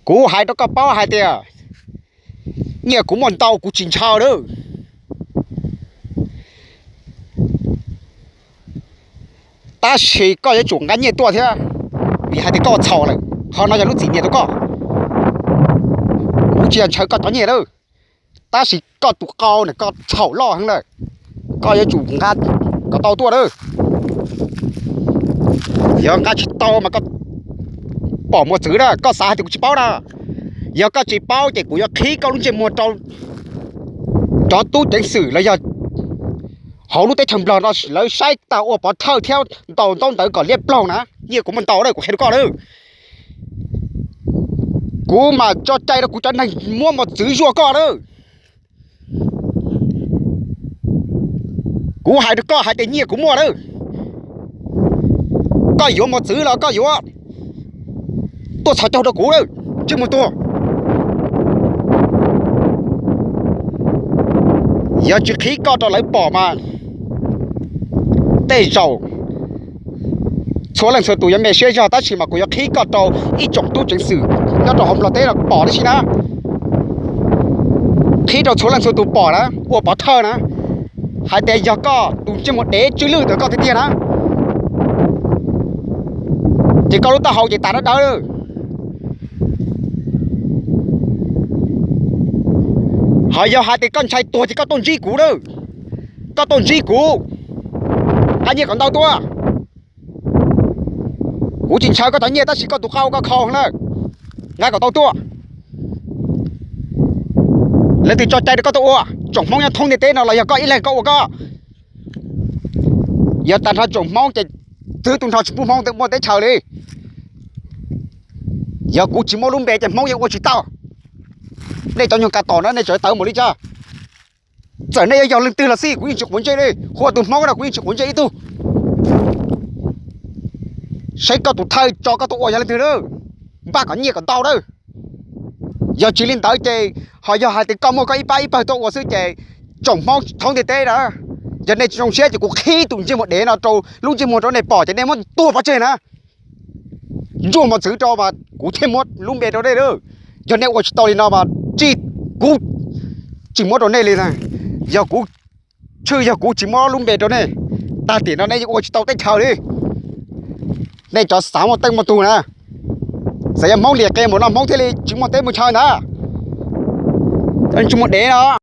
Kuv hais rau koj paub hais tias nyiaj kuv muaj ntau kuv tsis ntshaw lawm. Tab sis koj yuav tsum nqa nyiaj tuaj thiab, vim hais tias koj ua txhaum lawm, qhov no yog lub txim nias rau koj. Kuv tsis yog ntshaw koj cov nyiaj lawm, tab sis koj tus qau na koj txhaum loj heev lawm, koj yuav tsum nqa kom tau tuaj lawm. Yog nqa tsis tau mas koj pom mos txwv na, koj xav hais tias kuv tsis paub na. Yog koj tsis paub ces kuv yuav qhib koj lub ntsej muag rau cov tub ceev xwm los yog hauv lub teb chaws Nplog no lawv saib tag ua pov thawj thiab ntaus ntaub ntawv kom liab ploog na. Nyiaj kuv muaj ntau lawm, kuv qhia rau koj lawm. Kuv mam tso cai rau kuv cov neeg muab mos txwv zuaj koj lawm. Kuv hais rau koj hais tias nyiaj kuv muaj lawm, koj yuav mos txwv los koj yuav tuaj txhos caug rau kuv lawm, ntsej muag tuag. Yog tsis qhib koj rau lawv pom mas tej zaum txhua leej txhua tus yuav me siab zog, tab sis mas kuv yuav qhib koj rau ib tsoom tub ceev xwm nyob rau hauv Nplog teb no pom tib si na. Qhib rau txhua leej txhua tus pom na, ua pov thawj na, hais tias yog koj tus ntsej muag dev tsw lwj ntawm koj tiag tiag na, ces koj lub taub hau ces tas dawb dawb. Ho yog hais tias koj ntshai tuag ces koj tuaj ntsib kuv lawm, koj tuaj ntsib kuv, nqa nyiaj kom ntau tuaj. Kuv tsis ntshaw koj cov nyiaj tab sis koj tus qau koj kho lawm, nqa kom tau tuaj. Leej twg tso cai rau koj tuaj ua? Tsoom Hmoob nyob thoob ntiaj teb no los yog koj ib leeg koj ua koj? Yog tag nrho tsoom Hmoob ces twb tu nrho tsis pub Hmoob muaj teb chaws li. Yog kuv tsis muab lub npe ces Hmoob yeej ua tsis tau. Nej cov nyuag ka tom na nej tseem tawv mus li cas? Txawm nej yuav yog leej twg los xij kuv yeej tsis quav ntsej li, hu ua tus Hmoob no kuv yeej tsis quav ntsej ib tug. Saib koj tus thawj tso koj tuaj ua yog leej twg lawm, npaj kom nyiaj kom ntau lawm. Yog tsis li ntawd ces ho yog hais tias koj muaj koj ib pab ib pawg tuaj ua xwb ces tsoom Hmoob thoob ntiaj teb na, yog nej tsis zoo siab ces kuv qhib tus ntsej muag dev no rau lub ntsej muag rau nej pom ces nej muab tuag pov tseg na. Ntsuaj mos txwv rau mas kuv thiaj muab lub npe rau nej lawm. Yog nej ua tsis tau li no mas tsis, kuv tsis muab rau nej li na. Yog kuv tshwj yog kuv tsis muab lub npe rau nej, tag tiam no nej yeej ua tsis tau teb chaws li. Nej cov xav muaj teej muaj tug na, xav yog Hmoob liam qia mus no Hmoob thiaj li tsis muaj teb muaj chaw ntag. Cov ntsej muag dev no.